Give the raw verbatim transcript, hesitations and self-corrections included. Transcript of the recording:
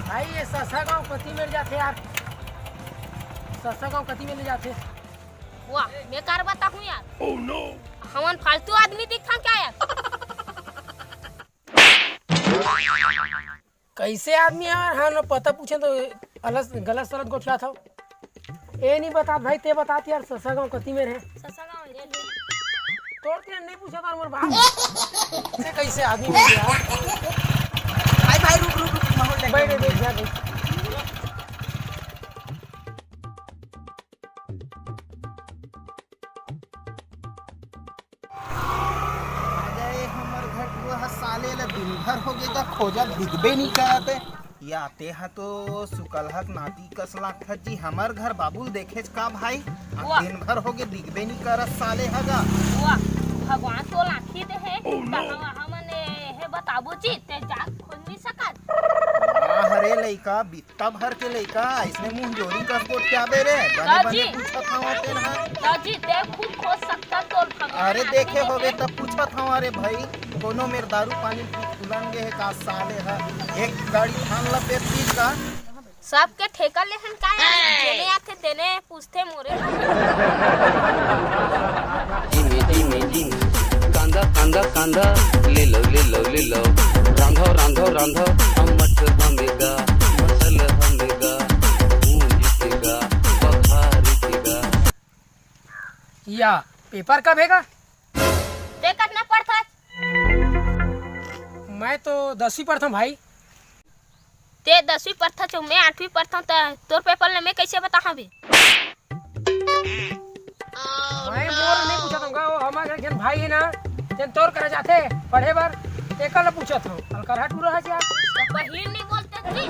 भाई, ये ससा गांव कति मेर जाथे यार? ससा गांव कति मेर ले जाथे? वाह, मैं कार बताहूँ यार। हमन फालतू आदमी दिखथन का यार? कइसे आदमी यार? हाँ, न पता पूछे तो अलस-, गलत सलत गोठियाथव। ए नहीं बतात भाई, ते बतात यार, ससा गांव कति मेर हे? ससा गांव हे। तोर तेन नहीं पूछा था मोर बाप। से कइसे आदमी मिल गया? भाई, भाई, रुक, रुक, रुक, माहौल लेके बैठ, बैठ, बैठ, बैठ। आ जाए हमर घर टुरा ह साले ल दिन भर होगे गा खोजत दिखबे नी करत। या ते ह तो सुकलहा के नाती कस लागथस जी। हमर घर बाबू ल देखेच का भाई? वाह। दिन भर होगे दिखबे नी करत साले ह गा। वाह, भगवान तो लाठी दे हे। Oh, no। कहाँ हमन ए, हे बताबो जी, ते जात खोज नहीं सकत। वाह रे लइका, तब हर के लइका अइसने मुंह जोरी कस गोठियाबे रे। बने बने दाजी। पूछत हवं तेन ह। दाजी, ते खुद खोज सकता तोर भगवान अरे आदमी देखे होबे तब पूछत हवं रे भाई, कोनो मेर दारू पानी पी फुलन गे हे का साले ह? एक गाड़ी धान ल बेच दीस का? सबके ठेका लेहन का यार? जेने आथे तेने पूछथे मोरे। जिमी जिमी जिमी, कांदा कांदा कांदा, ले लो ले लो ले लो, रांधो रांधो रांधो, अम्मट हमेगा, मसल हमेगा, भूंज केगा, बघारी केगा। या पेपर कब हे गा? ते कतना पढ़थस? मैं तो दसवीं पढ़थंव भाई। ते दसवीं पढ़थस, मैं आठवीं पढ़थंव, त तोर पेपर ल मैं कइसे बताहूं बे? मैं मोर नहीं पूछत हंव गा, वो हमर घर के भाई हे ना, तेन तोर करा जाथे पढ़े बर, तेकर ल पूछत हंव। अलकरहा टूरा हस यार। त पहिली नहीं बोलते जी।